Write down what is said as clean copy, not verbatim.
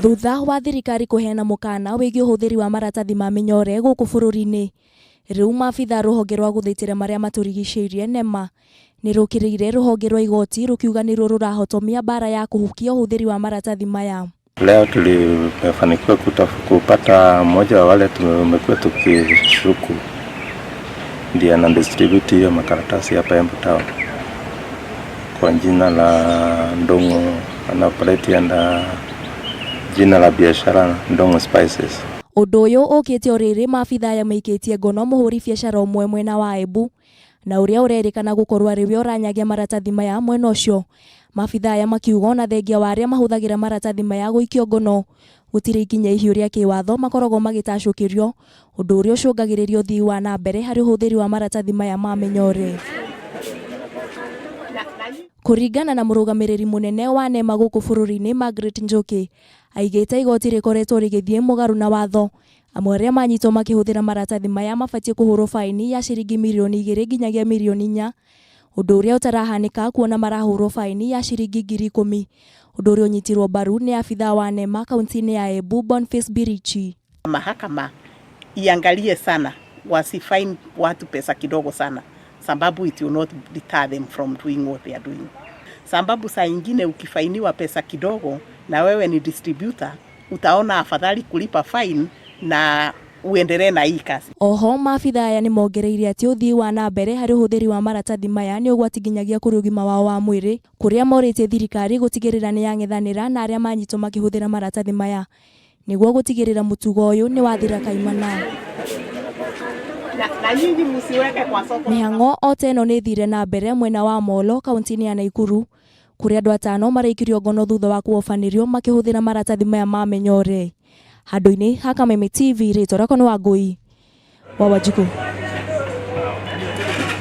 Thutha wa thirikari kũheana mũkana wĩgiĩ ũhũthĩri wa maratathi ma mĩnyore gũkũ bũrũri-inĩ, rĩu maabitha a rũhonge rwa gũthaitĩra marĩa matũrigicĩirie NEMA nĩ rũkĩrĩire rũhonge rwa igoti rũkiuga nĩruo rũrahotomia mbara ya kũhukia ũhũthĩri wa maratathi maya. Leo tulimefanikiwa kupata mmoja wa wale tumekuwa tukishuku ndiye ana distribute hiyo makaratasi hapa Embu Town kwa jina la Ndung'u, ana operate under jina la biashara Ndung'u Spices. Ũndũ ũyũ ũkĩte o rĩrĩ maabitha aya maikĩtie ngono mũhũri biacara ũmwe mwena wa Embu na ũrĩa ũrerĩkana gũkorwo arĩ we ũranyagia maratathi maya mwena ũcio. Maabitha aya makiuga ona thengia wa arĩa mahũthagĩra maratathi maya gũikio ngono gũtirĩ ikinya ihiũ rĩa kĩwatho makoragwo magĩtacũkĩrio, ũndũ ũrĩa ũcũngagĩrĩria ũthii wa na mbere harĩ ũhũthĩri wa maratathi maya ma mĩnyore. Kũringana na mũrũgamĩrĩri mũnene wa NEMA gũkũ bũrũri-inĩ Margaret Njoki, aigĩte igoti rĩkoretwo rĩgĩthiĩ mũgarũ na watho amwe arĩa manyitwo makĩhũthĩra maratathi maya mabatiĩ kũhũrwo baini ya ciringi mirioni 2 nginyagia mirioni 4, ũndũ ũrĩa ũtarahanĩka kuona marahũrwo baini ya ciringi 10,000, ũndũ ũrĩa ũnyitirwo mbaru nĩ abithaa wa NEMA kaunti-inĩ ya Embu Boniface Birichi. Mahakama iangalie sana, wasifine watu pesa kidogo sana, sababu it will not deter them from doing what they are doing. Sababu saa ingine ukifainiwa pesa kidogo na wewe ni distributor, utaona afadhali kulipa fine na uendelee na hii kazi. Oho maabitha aya nĩ mongereire atĩ ũthii wa na mbere harĩ ũhũthĩri wa maratathi maya nĩ ũgwati nginyagia kũrĩ ũgima wao wa mwĩrĩ, kũrĩa morĩtie thirikari gũtigĩrĩra nĩ yang'ethanĩra na arĩa manyitwo makĩhũthĩra maratathi maya nĩguo gũtigĩrĩra mũtugo ũyũ nĩ wathira kaimana. Na nyinyi msiweke kwa soko. Mĩhang'o o ta ĩno nĩ ĩthire na mbere mwena wa Molo kaunti-inĩ ya Naikuru kũrĩa andũ atano maraikirio ngono thutha wa kuobanĩrio makĩhũthĩra maratathi maya ma mĩnyore. Handũ-inĩ ha Kameme TV, rĩtwa rĩakwa nĩ Wangũi wa Wanjikũ.